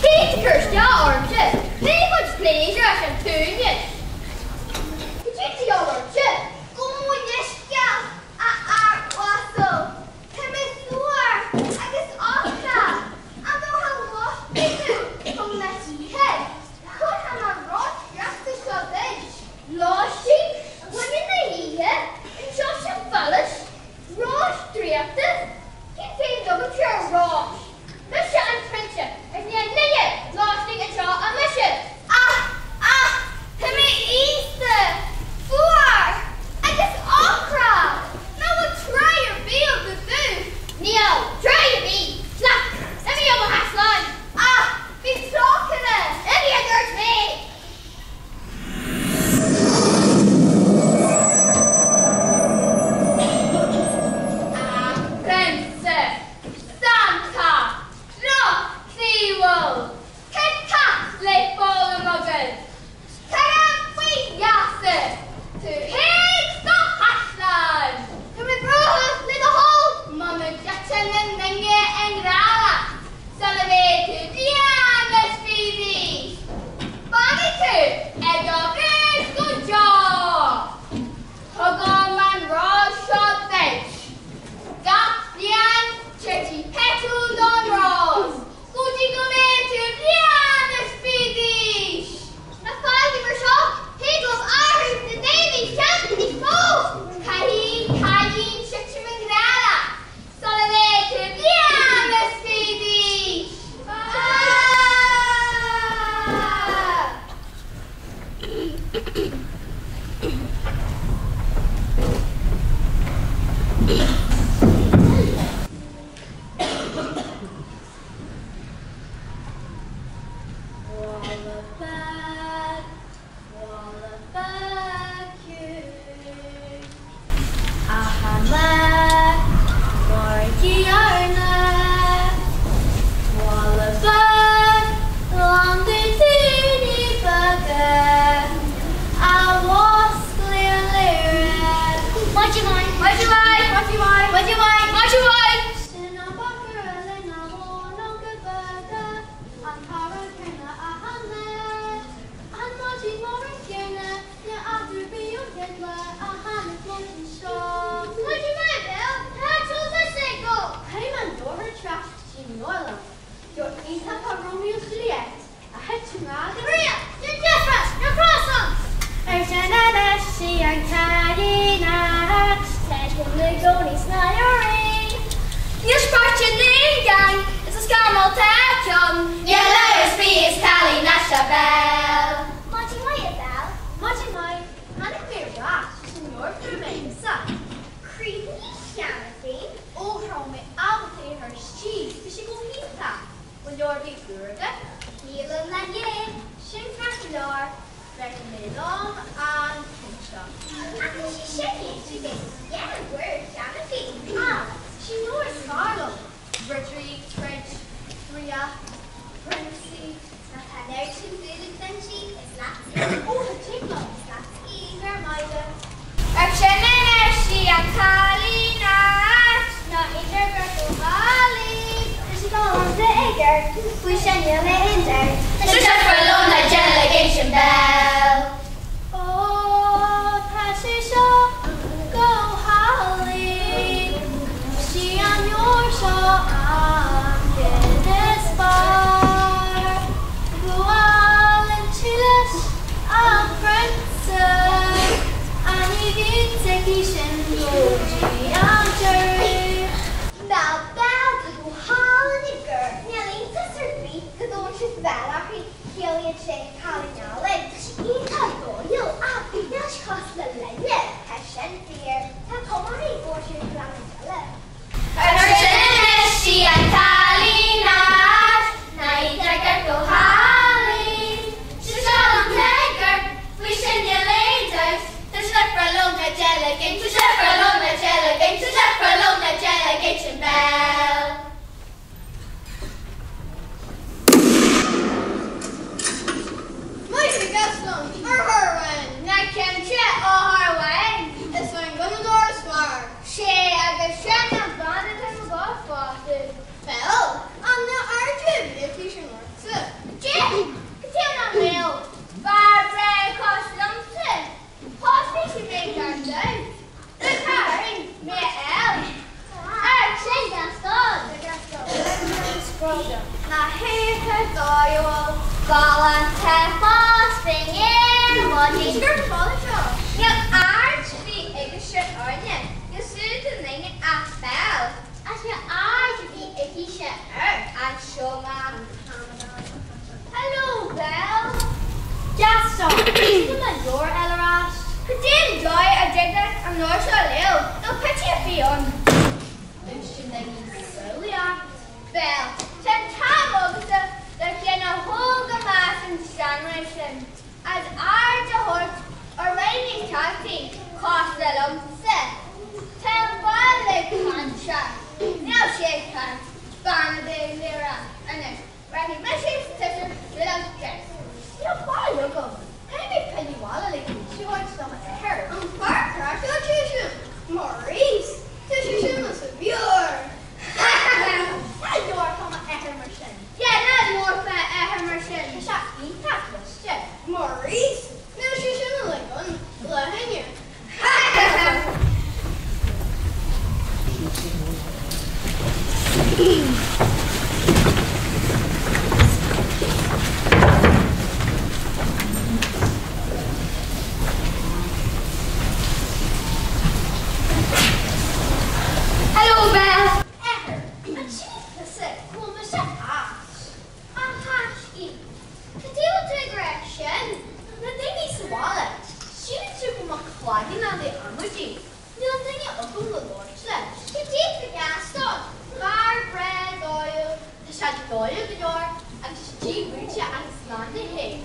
Cé tá cur isteach ormsa? Ní bhaint pléisiúr as an tsuaimhneas. Cad é tá ortsa? Gabh mo leithscéal, a fhear uasail. Tá mé fuar agus ocrach. An dtabharfá lóistín dom chun na hoíche? Cuirfidh mé an rós draíochta seo duit. Lóistín chun na hoíche anseo sa phálás? Rós draíochta? Cén fáth a dtugann tú ar rós? Mise an prionsa agus níl aon duine laistigh anseo ach mise. Ach, ach, tá mé aosta, fuar agus ocrach. Nach bhfuil tráigh ar bith agat domh? Níl tráigh ar bith. Glac, imigh ó mo chaisleán. Ach, bí trócaire. Imigh a dúirt mé. A phrionsa. Santa, drochchliabhal, Tá ceacht le foghlaim agat. Tar faoi gheasa, tú chuig do chaisleán. Tá mé brónach le do thoil muna dtiteann an duine i ngrá leat sula mbeidh tú bliain is fiche d'aois. Fanfaidh tú i do bhréag go deo. Tugaim an rós seo duit. Gach bliain titfidh peiteal don rós go dtí go mbeidh tú bliain is fiche d'aois. Ná fág mar seo, thig liom athrú na daoine cheana níos mó. Caithfidh cailín titim i ngrá leat sula mbeidh tú bliain is fiche d'aois. Bhualadh beag, bhualadh beag ciúin. Aha mar ghearna. Bhualadh beag lán de daoine beaga a mhusclaíonn léire. Maidin mhaith, maidin mhaith, maidin mhaith, maidin mhaith, maidin mhaith. Sin an bacaire lena bhonnóga beaga, an t-amhrán céanna achan lá. An maidin mhór an chéanna, ní fheadar bith ón chéad lá a tháinig muid anseo. Maidin mhaith, Belle, tá tusa ag dul. Caithfidh mé an bóthar trasna go dtí an leabharlann. Leabhar iontach tá Romeo is Juliet a thit i ngrá go. Maria, déan deifre, na croissants! Ar sin anois í an cailín ait, tá sin i gcónaí sna leabhraí. Níl spáirt in aon gang is a scamall tá ceann. Níl amhras faoi is cailín ait í Belle. Maidin mhaith, a Belle. Maidin mhaith. Tháinig mé ar ais as an Eoraip go raibh mé ansan. Críochnaithe cheana féin? Ó, cha raibh mé ábalta é a chur síos, bhí sé go hiontach. Bhfuil leabhar ar bith úr agat? Níl le dhé, sin ceart go leor, breacfaidh mé liom an ceann seo. Ach tá sé sin léite agam dhá uair cheana féin. Ah, sin leabhar is fearr liom. Ridirí, troid, draíocht, prionsaí. Má tá an oiread sin dúil agat inti, is leat í. Ó, tá tig liom. Is leat í. Go raibh maith agat. Ar sin anois í an cailín ait ná idir go hálainn. Tá sí galánta i gceart, faoi sin níl aon dabht. Tá sé for na delegation Belle. Ó, tá sé seo go hálainn, sí an leabhar seo an ceann is fearr. Buaileann sí leis an bprionsa, a ní bhíonn aici sin go dtí an deireadh. Belle Belle tá go hálainn i gceart. Níl iontas ar bith go dtugann siad Belle uirthi, ciallaíonn sé cailín álainn. Tá sí iontach dóighiúil ach níl sí cosúil le linne. Tá sin fíor. Tá cuma uirthi go bhfuil sí ar phláinéad eile. Ar sin anois í an cailín ait, ná idir go hálainn. Sé seo an t-eagar, faoi sin níl aon dabht. Maidin. Gur fála seo. Níl aird ar bith aigese orainne. Níl súil den duine ach Belle. Ach níl aird ar bith aici-se air. Anseo mé. Hello Belle. Gaston, Tá mo leabhar a fháil ar ais. Cad é an dóigh a dtig leat an leabhar seo a léamh? Níl pictiúr ar bith ann. Éisteann daoine samhlaíocht. Belle, Tá an t-am agamsa do cheann a thóg amach an seanré sin as aird a thabhairt ar rudaí níos tábhachtaí cosúil liomsa. Tá an bhall ag caint seo. Níl sé ag caint, bean a bheidh le rá anois. Rachaidh mise is tusa siúlóid deas. Níl faill agam. Caithfidh mé pillí abhaile le cúiteamh a thabhairt do m'athair. An fear craiceáilte sin, Maurice, tá sé sin as a mheabhair. Ná labhair fá m'athair mar sin. Yeah, ná labhair fá athair mar sin. Tá sé iontach cliste. Maurice, níl sé sin uilig ann le hinniu. Hello, Belle. Athair, an síleann tusa go bhfuil mise ait? A thaiscí, cad é bhfuil tú ag rá sin? Na daoine sa bhaile, síleann siad go bhfuil mo chloigeann le amaidí. Níl duine agam le labhairt leis. Cad é faoi Gaston? Fear breá dóighiúil, tá sé dóighiúil go leor agus dímhúinte agus lán de fhéith.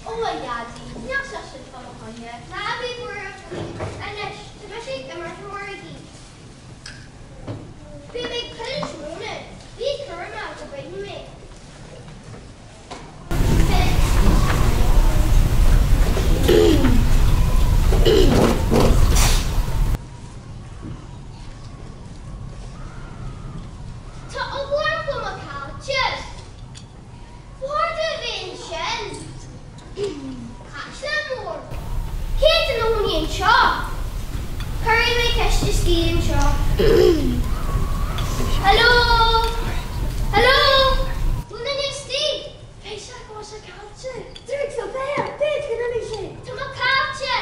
Ó a Dhaidí, níl sé sin fá mo choinne. Ná bí buartha faoi. Anois, tá mise ag imirt margaí. Beidh mé ag cailliúint móna. Bí cúramach go bhfaighidh mé. Tá eagla orm go bhfuil mé caillte. Ba chóir domh a bheith ansin. Caisleán mór. Cé atá ina chónaí anseo? Cuirfidh mé ceist istigh anseo. Hello! Hello! Bhfuil duine istigh? Beidh sé go bhfuil sé caillte. Dúirt le Belle, b'fhéidir go n-imigh sé. Tá mé caillte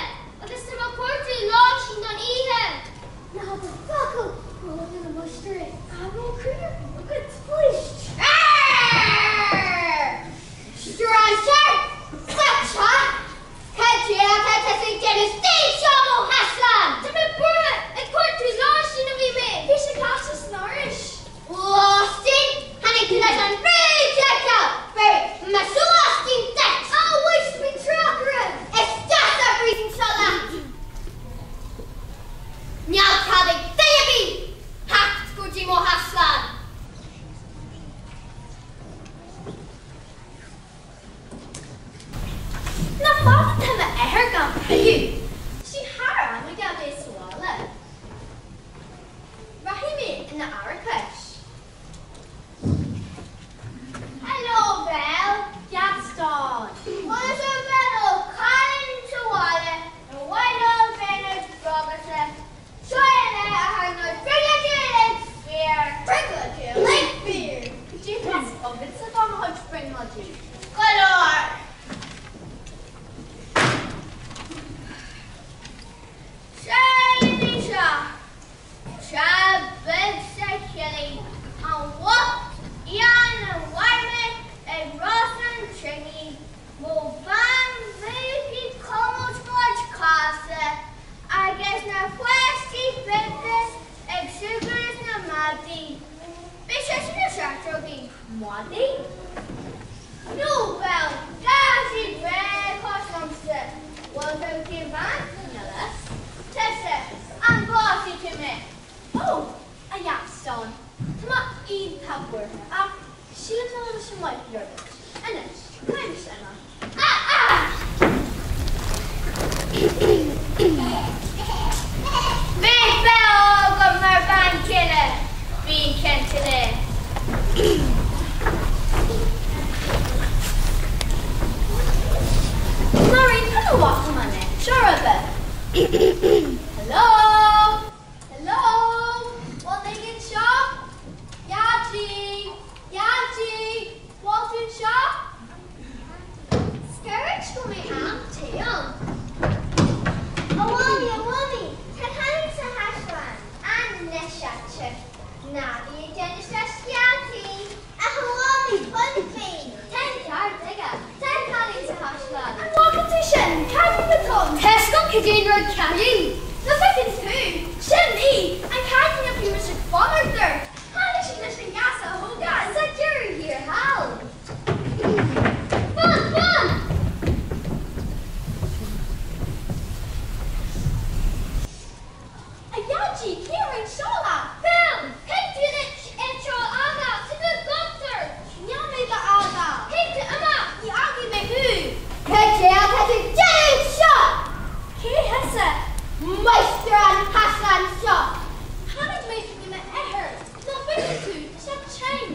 agus tá mé ag cuartú lóistín don oíche. Ná habair focal go bhfuil na máistrí á croí agat. Éist! Strainséir! Sa teach! Cad é atá tusa ag déanamh istigh anseo i mo chaisleán? Tá mé buartha! Ag cuartú lóistín a bhí mé! Bhí sé caillte san fhoraois. Lóistín? Tháinig tú leis an bhrúidiúil! Bheir mise lóistín duit! Á, bhuist, bhí trócaire! Isteach sa phríosún seo leat! Níl cead ag duine ar bith theacht go dtí mo chaisleán! Le fada tá m'athair gan pilleadh. Tá sé thar am aige a bheith sa bhaile. Rachaidh mé ina aracais. Hello, Belle. Gaston. Bhuel, is ar bhealach cailín sa bhaile ar mhaith leo bheith ina dtráchtaire. Seo é a thar na brioglóidí uilig fíor. Brioglóidí uilig fíor. Cad é atá agatsa fá mo chuid brionglóidí? Go leor. Séimhigh seo. Teach beag sa chillín, an mhuc fhiáin a mharaigh mé ag Ros an tSingí. Mo bhean bheag ag cuimilt mo chuid cáise agus na páistí beaga ag súgradh leis na madaí. Beidh sé sin na seachtóidí. Madaí? No, bhuel, gabh siad réidh cos liomsa. Bhfuil tú cén bhean? Níl a fhios. Tusa, an bpósfaidh tú mé? Ó, a Gheastáin, tá mé iontach buartha ach sílim go bhfuil mise maith go leor duit. Anois, caithfidh mise imeacht. Ah! Ah! Bheadh Belle agam mar bhean chéile, bí cinnte de. Máirín, cad a bhfaca mé an seo roimhe? Hello? Hello? Bhfuil duine anseo? Dhaidí! Dhaidí! Bhfuil tú anseo? cad é an rud cailín? Ná feiceann tú? Sin í, an cailín a bhí mise ag fanacht air. Tháinig sí leis an ngeasa a thógáil sa deireadh thiar thall. Fan, fan! A Dhaidí, cé a rinne seo leat? Bell, thig tú anois eitseáil a fhágáil, tá tú i gcontúirt! Níl mé do fhágáil. Thig tú amach! Ní fhágfaidh mé thú! Cad é atá tú ag déanamh anseo? Cé thusa? Máistir an chaisleáin seo! Tháinig mé chuig m'athair. Ná feiceann tú, tá sé tinn.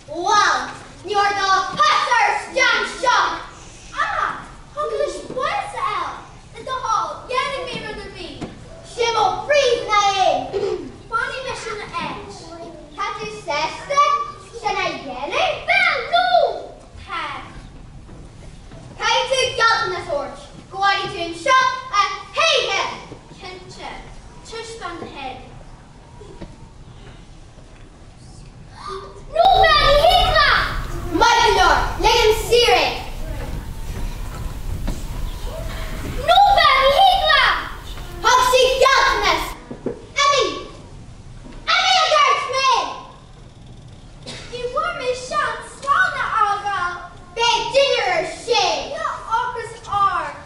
Bhuel, ní mór dó thusa isteach anseo! Ah! Thug leis bás a fháil! Le do thoil, dhéanfaidh mé rud ar bith! Sé mo phríomhghné é! Fanfaidh mise ina áit. Tá tú sásta sin a dhéanamh? Bell, no! Tá. Caithfidh tú gealltanas a thabhairt go bhfanfaidh tú anseo a choíche! Cinnte. Taispeáin do thoil. No, Bell, ní thig leat! Maith go leor, ligim saor é. No, Bell, ní thig leat! Thug sí gealltanas! Imigh! Imigh a dúirt mé! Ní bhfuair mé seans slán a fhágáil. Beidh dinnéar ar sé! Níl ocras orm.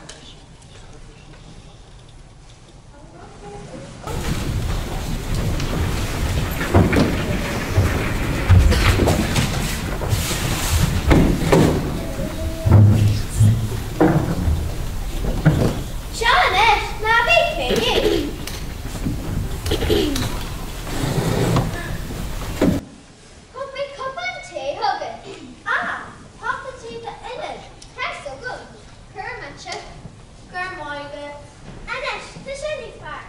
Seo anois, ná bí ciúin. Thug mé cupán tae chugat. Ah, pota tae d'ionad. Tá's agam. Cuir mé te. Go raibh maith agat. Anois, tá sé níos fearr.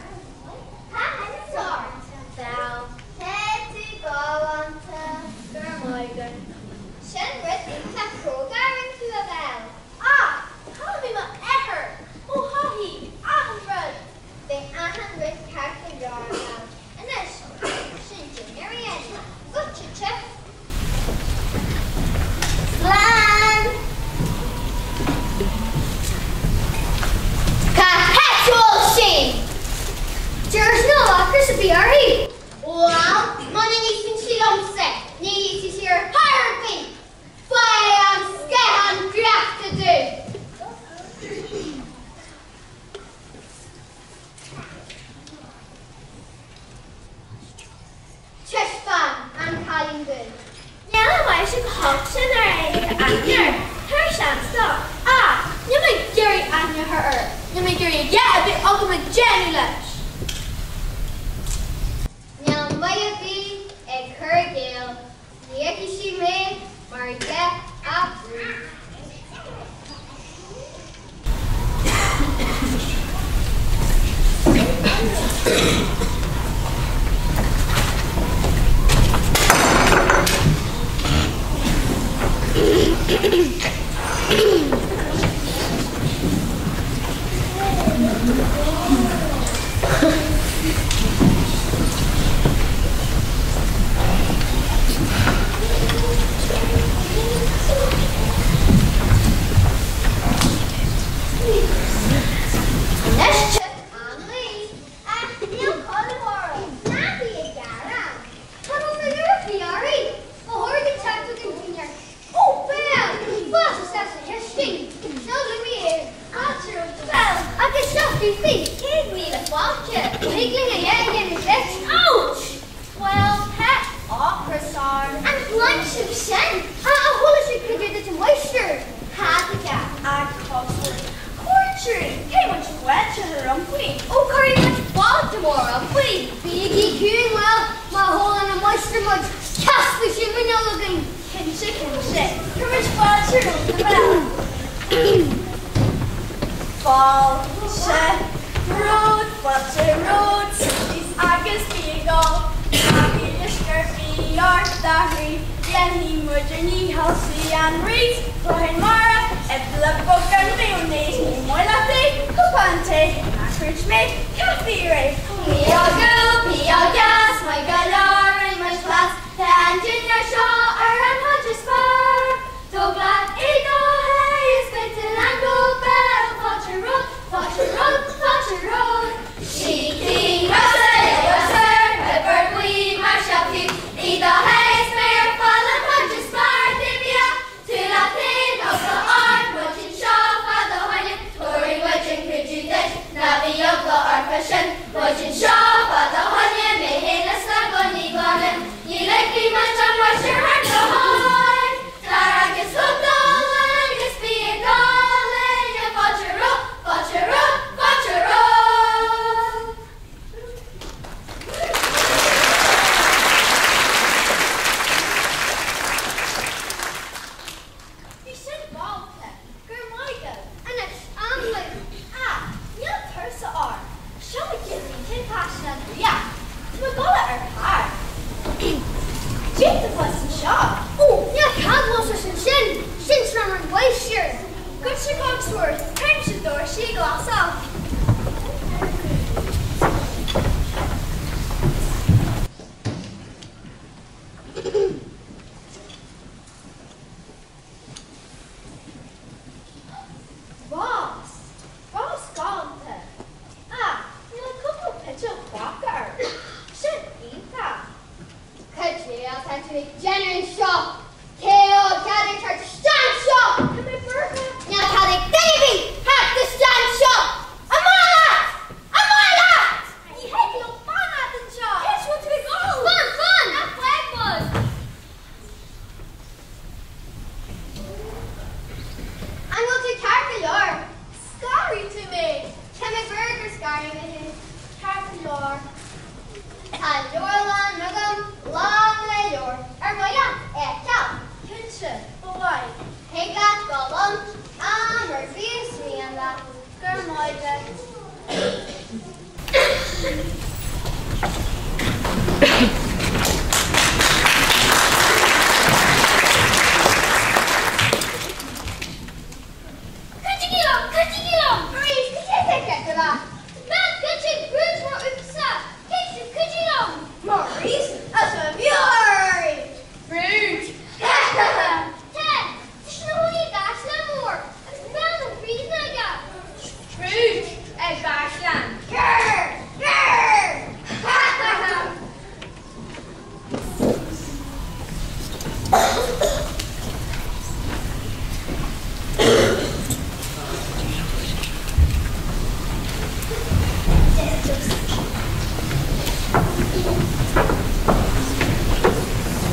Tá thinneas ort. Bell. Tá tú galánta. Go raibh maith agat. Sin rud iontach cróga a rinne tú, a Bhelle. Ah, cailleadh mé m'athair. Mo thaithí. Achan rud. Beidh achan rud ceart go leor, a Bhelle. Anois, sin dinnéar a dhéanamh. Goitse te. Slán! Cá háit a bhfuil sí? Deir níl ocras ar bith uirthi. Bhuel, muna n-íosann sí liomsa, ní íosfaidh sí ar chor ar bith! Faigh an scáthán draíochta domh! Taispeáin an cailín dúinn. Níl an mhaise go holc sin ar éinne aithne air. Tabhair seans dó. Ach níl mé ag iarraidh aithne a chur air. Níl mé ag iarraidh a dhath a bheith agam le déanamh leis. Níl maith ar bith ag cur i gcéill. Ní fheicfidh sí mé mar dhea ach rith. Anois tiocfaidh an lao, ach níl codladh orm, ná bí ag gearán. Tá raibh mé nuair a bhí oraibh, ba chóir duit teacht chuig an dinnéar. Ó, Bell! Fáilte isteach sa chistin. Seo Louis é. Fáilte romhat, Bell. Agus seo Fifi. 100,000 fáilte. Thig linn a dhath a dhéanamh duit. Ouch! Bhuel, tá ocras orm. An gcluin sibh sin? A chuala sibh cad é duit a mháistir? Cad a dheá? A cosúil. Cuairteoirí, caithfidh muid fáilte a chur rompu. Ó, cuirfidh muid fáilte mhór rompu. Bígí ciúin, bhuel, má chualann an máistir muid, casfaidh sé muineál againn. Cinnte, cinnte. Cuirfidh muid fáilte romhat, a Bhelle. Fáilte romhat, fáilte romhat, suigh síos agus bí ag ól. Ná bí leisce ar bith ort a chroí, déanfaidh muid ár ndícheall sí an rís, brocháin mara, oibre bog an mhayonaise, ní maith leat é, cupán tae, ná cuairt mé, caife réidh. Bíog úll, bíog deas, maith go leor, rinne muid cleas, tá an dinnéar seo ar an chuid is fearr. Tóg leat é do thae is goitse lean go Bell, fáilte romhat. Ná bí eagla ort fá sin. Muid anseo fá do choinne, mé fhéin is na gunnaí glana. Ní ligfidh muid an mhuintir thar do thoil. Tar agus vótáil agus bí ag dul linn, fáilte romhat, fáilte romhat, fáilte romhat. Bhí sin galánta. Go raibh maith agat. Anois, am lóin. Ah, níl tuirse orm. Seo mo chéad oíche i gCaisleán Ríocht. Tá mé ag dul ar carr. Cad é tá fós anseo? Ó, níl cead fós ansin. Sin seomra an mháistir. Goitse Cogsworth, cuirimse doirse ag lasadh. Rós. Rós galánta. Ah, níl ach cúpla peiteal fágtha air. Sin iontach. Cad é atá tú ag déanamh anseo? Cé a thug cead duit teacht isteach anseo? Tá mé buartha. Níl cead ag duine ar bith teacht isteach anseo! Amach leat! Amach leat! Ní thig leo fanacht anseo. Cé bhfuil tú ag dul? Fan, fan! Ná fág muid! An bhfuil tú ceart go leor? Scanraigh tú mé! Tá mé buartha gur scanraigh mé thú. Ceart go leor. Tá leabharlann agam lán le leabhair. Ar mhaith leat é a fheiceáil? Cinnte, ba mhaith. Thig leat dul ann am ar bith is mian leat. Go raibh maith agat. Cuidigí liom! Cuidigí liom! Arís, cad é atá i gceist leat? Tá bean ag brú ormsa! Caithfidh sibh cuidiú liom! Maurice, tá mí-ádh oraibh! Brúid! Tá! Tá sé ina chónaí i gcaisleán mór agus bean an ríoga aige! Brúid i gcaisleán. Grr! Grr!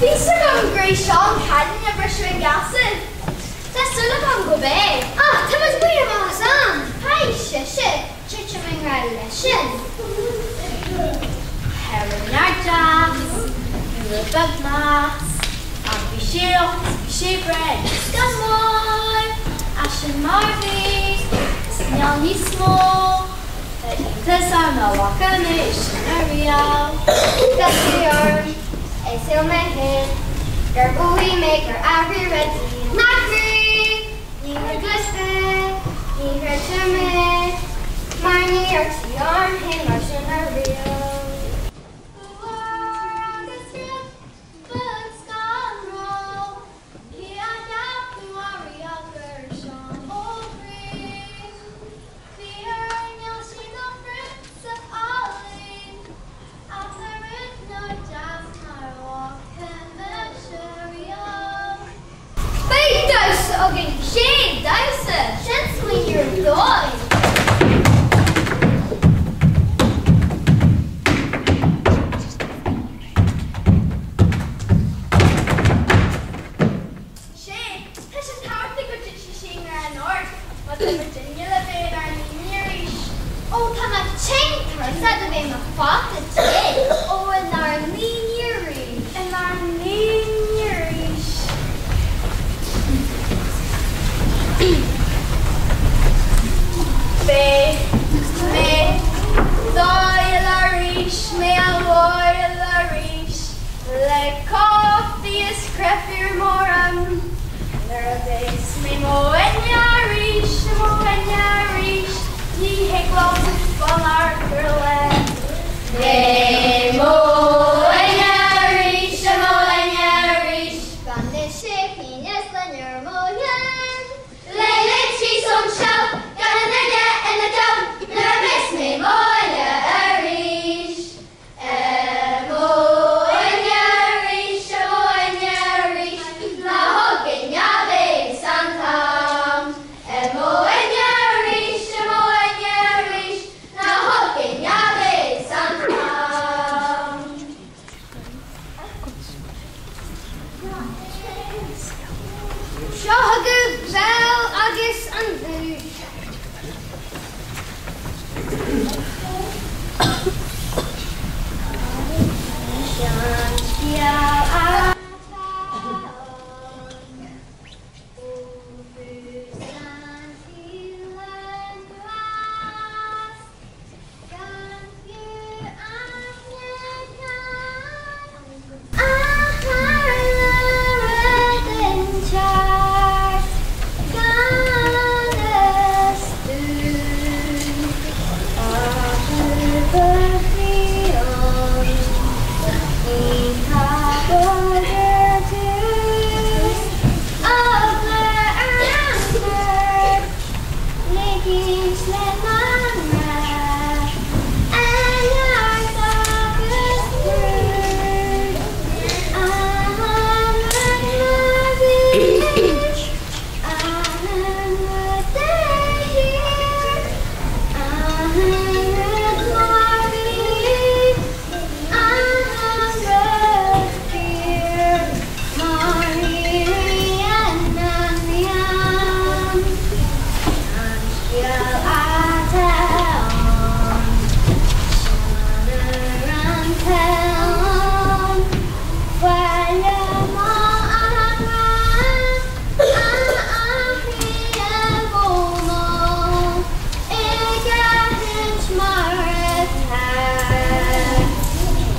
Bhí 'fhios agam gurb é seo an cailín a briseadh an geasa. Tá súil agam gurb é. Ah, tá muid imithe amach as am! Caithfidh sise titim i ngrá leisean. Cha raibh neart deas, ní raibh beag meas, ach bhí sé is bhí sé breá is gan mhoill, ach sin mar a bhí, is níl níos mó, tá iontas orm nach bhfaca mé é sin ariamh. Tá sé orm, é saol mé féin, gur mhothaigh mé gur athraigh rudaí i mo chroí. Ní gcloisfeá, ní chreidfeá mé, mar ní dúirt sí orm féin mar sin ariamh. Fuar agus rud beag scanrúil, cé a cheap nó a riail gur Seán Ó Briain. Bhí ar níl sí ná prionsa álainn, ach tá rud nár deas nár bhfaca mise riamh. Beidh éicint lena ngrá, a neart agus brúid, achan rud mar bhí, achan rud de shíor, achan rud mar bhí, achan rud fíor, mar éiríonn an ghrian. Seanscéal atá ann, seanamhrán atá ann, Baile maith an rath a athraíonn go mall ag aithint mar atá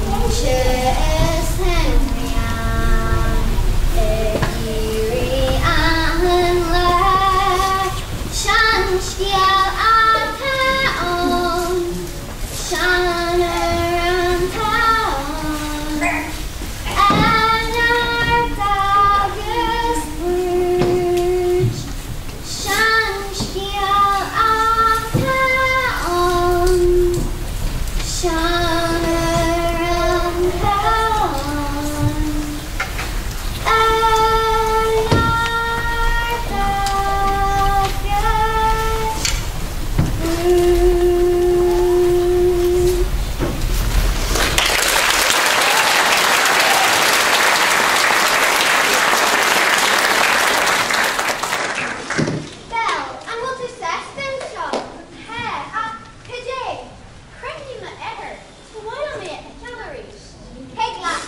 cinnte is an ghrian ag éirí achan lá. Seanscéal atá ann, seanamhrán atá ann, a neart agus brúid. Seanscéal atá ann, seanamhrán atá ann, a neart agus brúid. Bell, an bhfuil tú sásta anseo? Tá, ach cad é? Chroithnigh m'athair, is ba mhaith liom é a fheiceáil arís. Thig leat.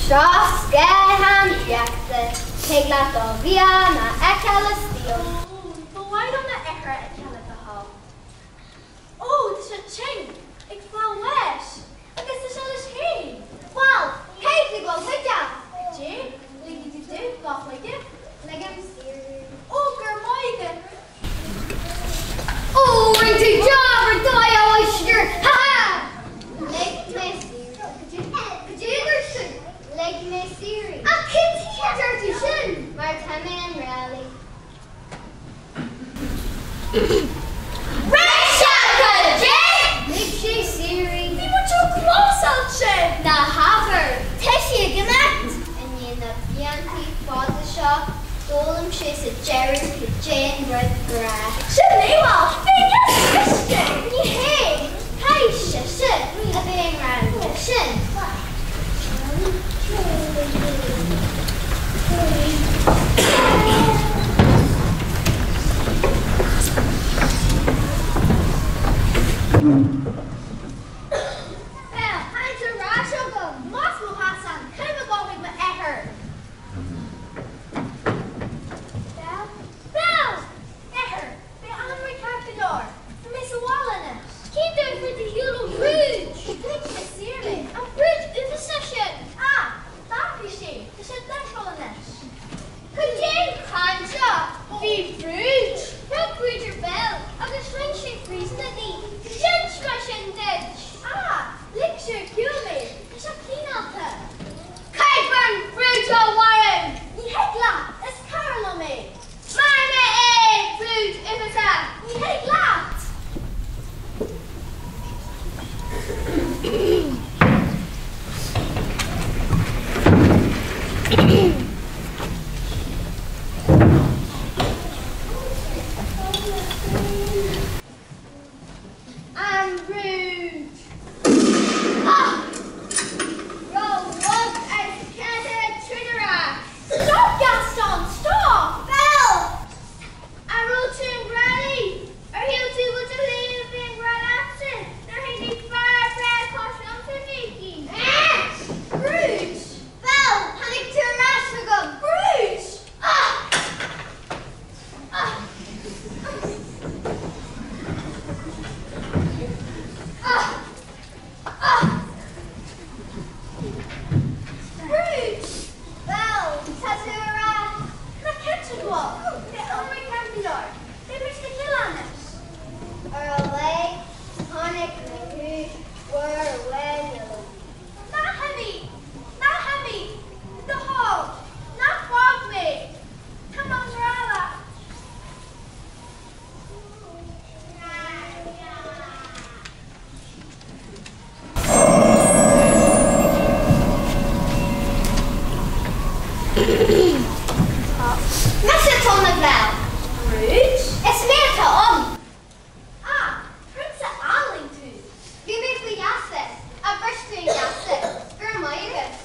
Seo scáthán draíochta, thig leat do mhian a fheiceáil istigh ann. Ba mhaith liom m'athair a fheiceáil le do thoil. Ó, tá sé tinn, ag fáil bháis, agus tá sé leis féin. Bhuel, caithfidh tú dul chuige. Cad é? Ligfidh tú domh dul chuige? Ligim saor thú. Ó, go raibh maith agat. Ó, rinne tú jab ar dóigh, a mháistir! Ha ha! Lig mé saor thú. Cad é a dúirt tú? Lig mé saor thú. Ach cén tuige a deir tú sin? Mar tá mé i ngrá léi. Rinne sé cad é? Lig sé saor í. Bhí muid chomh clósáilte! Ná habair! Tá sí ag imeacht! I ndiaidh na blianta fada seo, d'fhoghlaim sé sa deireadh cad é an rud grá. Sin é bhuel, bhí a fhios Ní hé, caithfidh sise a bheith i ngrá leisean. Bell, tháinig tú ar ais chugam. Más mo sheasamh, caithfidh mé dul chuig m'athair. Bell? Bell! Athair, beidh Anraí ceart go leor. Tá mé sa bhaile anois. Cén dóigh a fuair tú ar shiúl ó Bhrúid? Lig mé saor é. An Brúid uafásach sin? Ah, d'athraigh sé. Tá sé difriúil anois. Cad é an chaint seo? Bhí Brúid. Rug Brúid ar Bell agus rinne sé príosúnach di. D'inis mé sin duit. Ah, lig sé ar shiúl mé. Tá sé cineálta. Caithfear an Brúid a mharú! Ní thig leat, is cara liom é. Maraigh mé é, Brúid uafásach! Ní thig leat! An Brúid! Ah! Ró-bhog ar cheantar tríd ar ais! Stop, Gaston, stop! Bell! An raibh tú i ngrá léi? Ar shíl tú go dtig léi a bheith i ngrá leatsa nuair a tháinig fear breá cosúil liomsa léi? Brúid! Bell! Tháinig tú ar ais chugam! Mise atá ann, a Bhelle. Ruth? Is mé atá ann. Ah, prionsa álainn tú. Bhí mé faoi gheasa, a bhris tú an geasa. Go raibh maith agat.